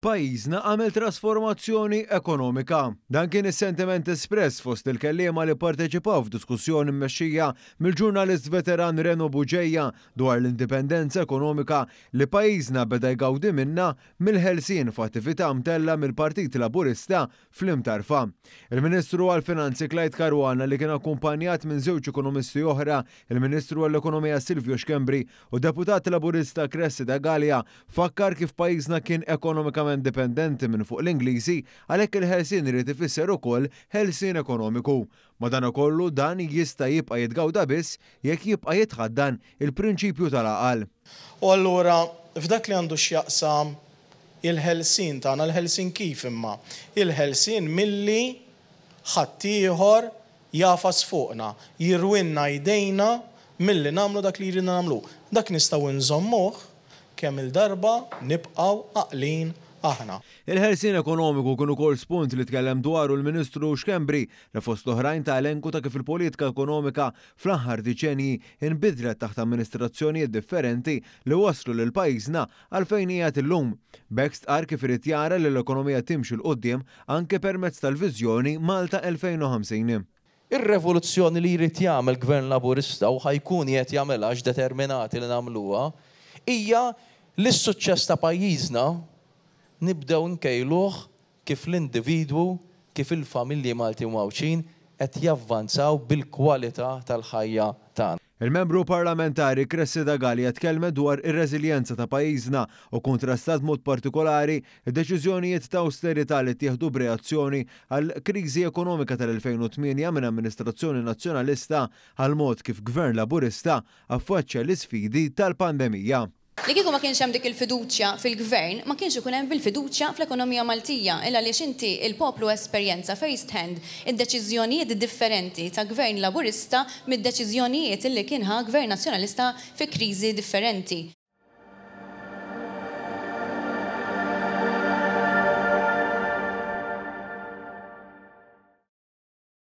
Pajjiżna għamel trasformazzjoni ekonomika. Dan kien is-sentiment espress fost il-kelliema li pparteċipaw f'diskussjoni mmexxija mill-ġurnalist veteran Reno Bugeja dwar l-indipendenza ekonomika li pajjiżna beda jgawdi minnha mill-ħelsien f'attività mtellgħa mill-Partit Laburista fl-Imtarfa. Il-Ministru għall-Finanzi Clyde Caruana li kien akkumpanjat minn żewġ ekonomisti oħra, il-Ministru għall-Ekonomija Silvio Schembri u Deputat Laburista Cressida Galea fakkar kif pajjiżna kien ekonomikament dipendenti minn fuq l-Ingliżi għalhekk il-ħelsien irid ifisser ukoll ħelsien ekonomiku. Madankollu dan jista' jibqa' jitgawda biss jekk jibqa' jitħaddan il-prinċipju tal-għaqal. U allura f'dak li għandu x'jaqsam il-ħelsien tagħna, il-ħelsien kif imma? Il-ħelsien milli ħaddieħor jagħfas fuqna, jirwinna jdejna milli nagħmlu dak li jridna nagħmlu. Dak nistgħu nżommuh kemm-il darba nibqgħu għaqlin aħna. Il-ħelsien ekonomiku kien ukoll spunt li tkellem dwaru l-Ministru Schembri li fost l-oħrajn ta elenku ta' kif il-politika ekonomika fl-aħħar diċenji inbidlet taħt amministrazzjonijiet differenti li wasslu lil pajjiżna għal fejn qiegħed illum. B'hekk stqarr kif irid jara li l-ekonomija timxi 'l quddiem anke permezz tal-viżjoni Malta 2050. Ir-revoluzzjoni li jrid jagħmel Gvern Laburista u ħa jkun qiegħed jagħmilha għax determinati li nagħmluha, hija li s-suċċess ta' pajjiżna nibdew nkejluh kif l-individwu, kif il-familji Maltin u Għawdxin qed javvanzaw bil-kwalità tal-ħajja tagħna. Il-Membru Parlamentari Cressida Galea tkellmet dwar ir-reżiljenza ta' pajjiżna u kkuntrastat b'mod partikolari d-deċiżjonijiet ta' awsterità li ttieħdu b'reazzjoni għall-kriżi ekonomika tal-2008 minn amministrazzjoni Nazzjonalista għall-mod kif Gvern Laburista affaċċja l-isfidi tal-pandemija. Li kieku ma kienx hemm dik il-fiduċja fil-Gvern, ma kienx ikun hemm il-fiduċja fl-ekonomija Maltija, il għaliex inti, il-poplu esperjenza first hand id-deċiżjonijiet differenti ta' Gvern Laburista mid-deċiżjonijiet li kien ħa Gvern Nazzjonalista fi kriżi differenti.